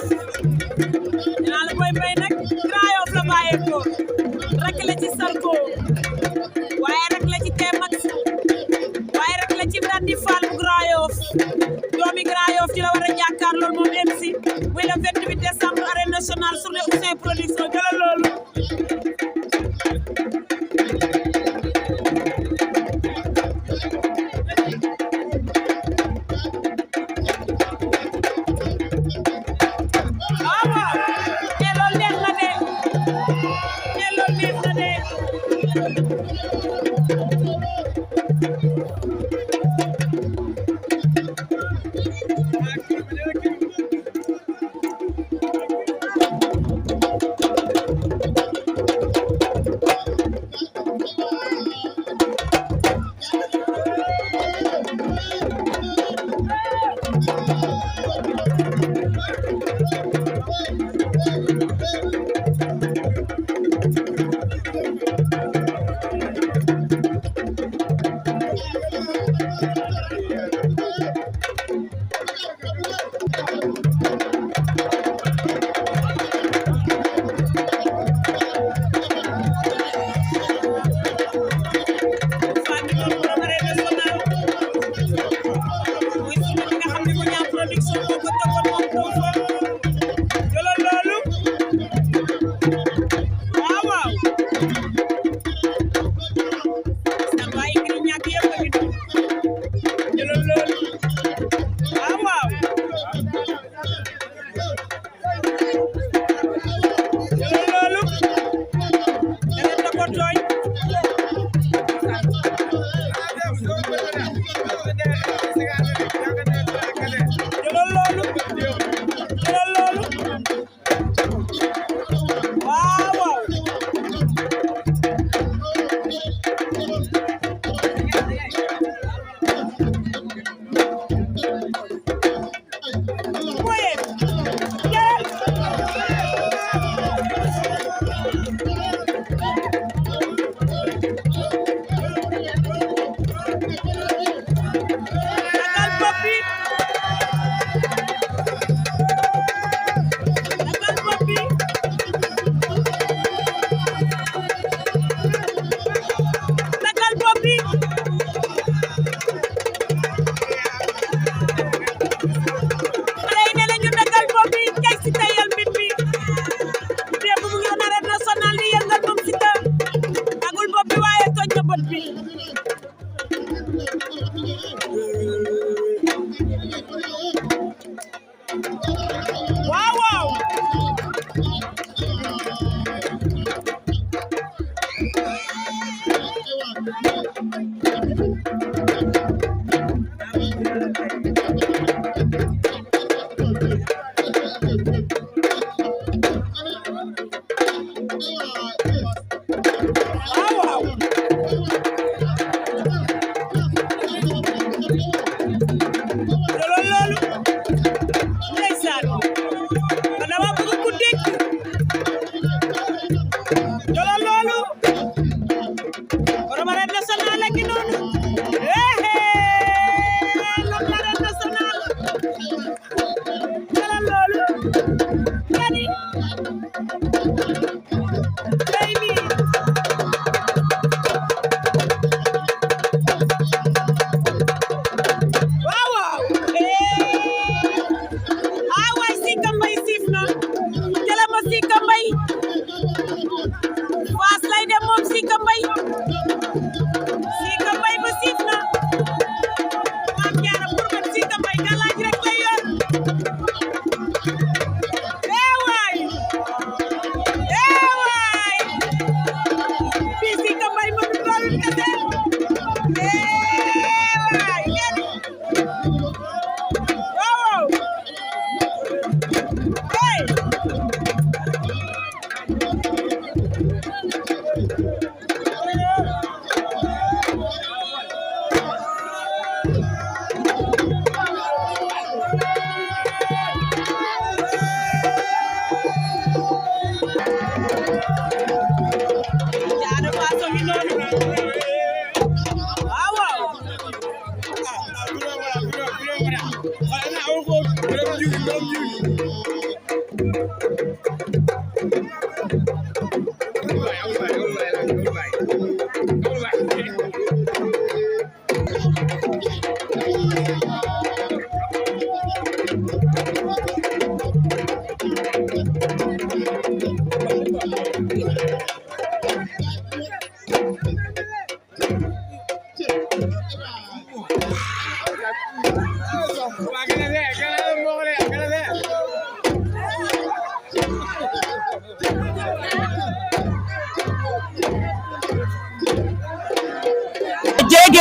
dinaa la Boy Mbaye nag Grand Yoff la bàyyeekoo rek la ci Sarko waaye rek la ci T-Max waaye rek la ci Dandi Fall bu Grand Yoff doomi Grand Yoff ci la war a jàkkaarloo moom MC muy le 28 décembre arène nationale sur les Ouzin Production jëlal loolu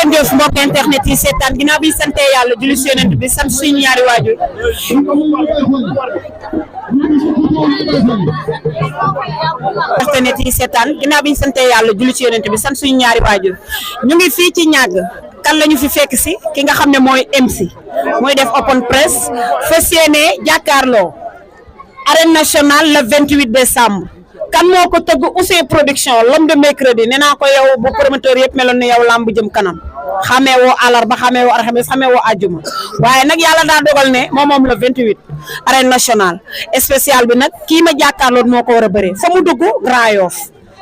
ngeen jëf mbokk internet yi seetaan ginnaaw bi sante yàlla julli ci yonent bi sant suñu ñaari waajur internet yi seetaan ginnaaw bi sante yàlla julli ci yonent bi sant suñu ñaari waajur ñu ngi fii ci ñàgg kan lañu fi fekk si ki nga xam ne mooy MC mooy def open press fas yéene jàkkaarloo arène nationale le 28 décembre kan moo ko tëgg Ouzin Production l'homme de mercredi nee naa ko yow bu promoteur yëpp meloon ne yow lamb jëm kanam xamee woo àllarba xamee woo alxames xamee woo àjjuma waaye nag yàlla daa dogal ne moom le 28 arène nationale spécial bi nag kii ma jàkkaarloon moo ko war a bëree fa mu dugg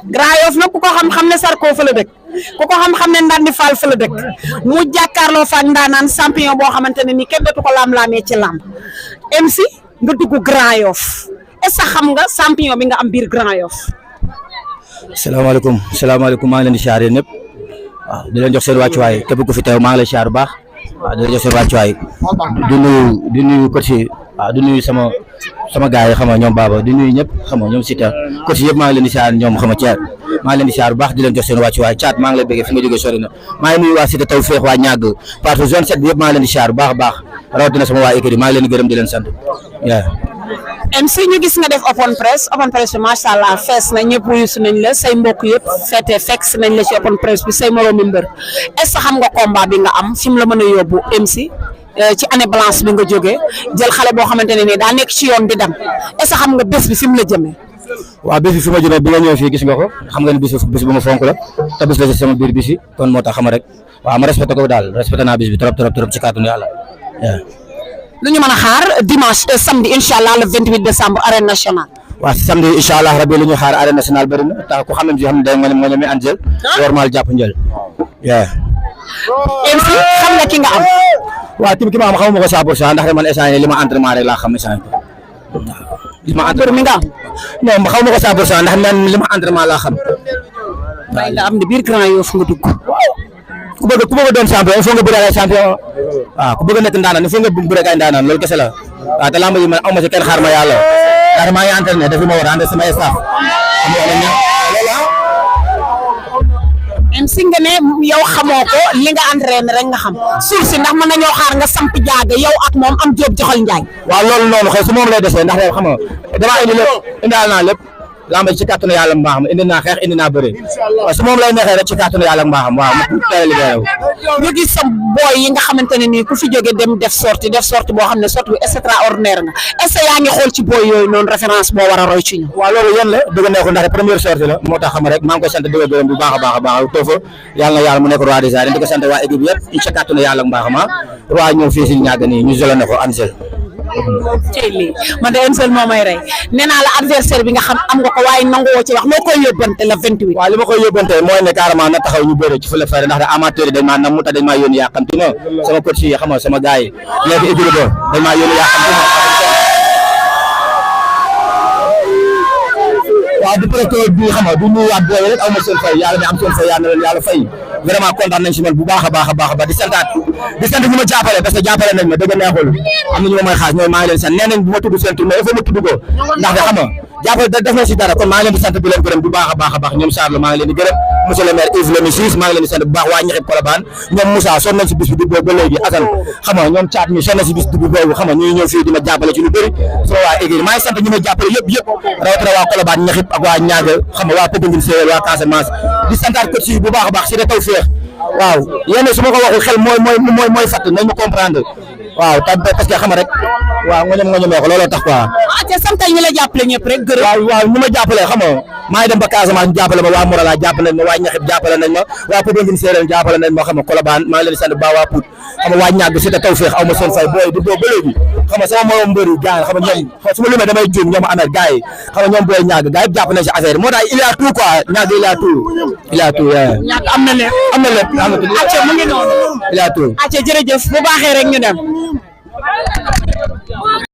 Grand Yoff nag ku ko xam ne Sarko fa la dëkk ku ko xam ne Ndandi Fall fa la dëkk mu jàkkaarloo fa ak ndaanaan champion boo xamante ne ni kenn dootu ko laam-laamee ci lamb MC nga dugg Grand Yoff est-ce que xam nga champion bi nga am biir Grand Yoff. salaamaaleykum maa ngi leen di siyaar yéen ñëpp waaw di leen jox seen wàccuwaay képp ku fi teew maa ngi lay siyaar bu baax waaw di leen jox seen wàccuwaay di nuyu coach yi waaw di nuyu sama gars yi xam nga ñoom Baba di nuyu ñëpp xam nga ñoom Sita coach yëpp maa ngi leen di siyaar ñoom xam nga Thier maa ngi leen di siyaar bu baax di leen jox seen wàccuwaay Thiat maa ngi lay bëggee fi nga jógee sori na maa ngi nuyu waa Cité Tawfekh waa Niague partout zone 7 bi yëpp maa ngi leen di siyaar bu baax a baax rawatina sama waa écurie maa ngi leen di gërëm di leen sant MC ñu gis nga def open press bi macha allah fees na ñëpp wuyu nañ la say mbokk yëpp fekk si nañ la ci open press bi say moroomi mbër est-ce que xam nga combat bi nga am fi mu la mën a yóbbu MC ci année blanche bi nga jógee jël xale boo xamante ne nii daa nekk ci yoon di dem est-ce que xam nga bés bi fi mu la jëmee. waaw bés bi fi ma jëmee bi nga ñëw fii gis nga ko xam nga ne bés bu ma fonk la te bés la ci sama biir bis yi kon moo tax xam rek waaw ma respecté ko daal respecté naa bis bi trop ci kàttanu yàlla. lu ñu mën a xaar dimanche samedi incha allah le 28 décembre arène nationale. waaw samedi incha allah rabi lu ñu xaar arène nationale bëri na tax ku xam ne xam ne day nga ñeme Angel. normal jàpp njël. MC xam nga ki nga am. waaw ki ma am xamuma ko 100% ndax man instant yii li ma entraînement rek laa xam instant yii. li ma entraînement mi nga am. non ma xamuma ko 100% ndax man li ma entraînement laa xam. waaye nga am ne biir Grand Yoff nga dugg. ku bëgg doon champion il faut nga bëre ay champion waaw ku bëgg nekk ndaanaan il faut nga bëre ay ndaanaan loolu kese la waaw te lamb yi man aw ma ci kenn xaar ma yàlla ndax maa ngi entraîné dafi ma war a ànd sama staff MC nga ne yow xamoo ko li nga entraîné rek nga xam suuf si ndax mën nañoo xaar nga samp jaaga yow ak moom am jóob joxal njaay waaw loolu noonu xëy su moom lay desee ndax xam nga damaa indi lépp indaal naa lépp lamba ci kàttanu yàlla mbaaxam indi naa xeex indi naa bëre waaw su moom lay neexee rek ci kàttanu yàlla mbaaxam waaw mu teel libéré ñu gis sa booy yi nga xamante ne nii ku fi jóge dem def sortie boo xam ne sortie bu extraordinaire nga est-ce que yaa ngi xool ci booy yooyu noonu référence boo war a roy ci ñu waaw loolu yéen la dëgg neexul ndax première sortie la moo tax xam rek maa ngi koy sant dëgg gërëm bu baax a baax toofa yàlla na yàlla mu nekk roi des arènes di ko sant waa équipe yëpp ci kàttanu yàlla mbaaxam roi ñëw fii si ñàgg nii ñu jëloon ne ko Angel tey lii man de MC moo may rey nee naa la adversaire bi nga xam am nga ko waaye nangoo ci wax loo koy yóbbante la 28. waaw li ma koy yóbbante mooy ne carrément na taxaw ñu bëre ci fu la fayda ndax amateur yi dañ maa namm te dañ maa yónni yàqamti ma sama coach yi xam nga sama gars yi nekk équipe ba dañ maa yónni yàqamti ma waaw du préteur bi xam nga du nuyuwaat booy rek aw ma seen fay yàlla mi am seen fay yàlla na leen yàlla fay vraiment kontaan nañ si man bu baax a baax di sant ñu ma jàppale parce que jàppale nañ ma dëgg neexul am na ñu ma may xaas ñooy maa ngi leen sant nee nañ bu ma tudd seen tur mais il faut ma tudd ko ndax de xam nga jàppale def na si dara kon maa ngi leen di sant di leen gërëm bu baax a baax ñoom Sarlo maa ngi leen di gërëm monsieur le maire Yves Lemay Ciss maa ngi leen di sant bu baax waa Ñaxib Colobane ñoom Moussa sonn nañ si bis bi di boobu ba léegi Assane xam nga ñoom Thiat mi sonn na si bis bi boobu xam nga ñuy ñëw fii di ma jàppale ci lu bëri sama waa équipe maa ngi sant ñu ma jàppale yëpp rawatina waa Colobane Ñaxib ak waa Ñaaga xam nga waa Popenguine Séeréer waa Casamance di santaat coach yi bu baax a baax si da Tawfekh waaw yéen su ma ko waxul xel mooy fatt nañ ma comprendre waaw parce que xam nga rek waaw nga ñoom ko looloo tax quoi. te santal ñi la jàppale ñëpp rek gërëm. waaw ñu ma jàppale xam nga maa ngi dem ba Casamance ñu jàppale ma waa Morala jàppale nañ ma waa Ñaxib jàppale nañ ma waa Popenguine Séeréer jàppale nañ ma xam nga Colobane maa ngi leen di sant ba waa Pout xam nga waa Ñaag si te Tawfekh aw ma seen fay booy di boobu ba léegi xam nga sama morom mbëri gars yi xam nga ñoom su ma limee damay juum ñoom Ameth gars yi xam nga ñoom booy Ñaag gars yi jàpp nañ si affaire moo tax il y a tout quoi Ñaag il y a tout Ñaag am na lépp am na lépp acca mu ngi noonu il y a tout acca jërëjëf bu baaxee rek ñu dem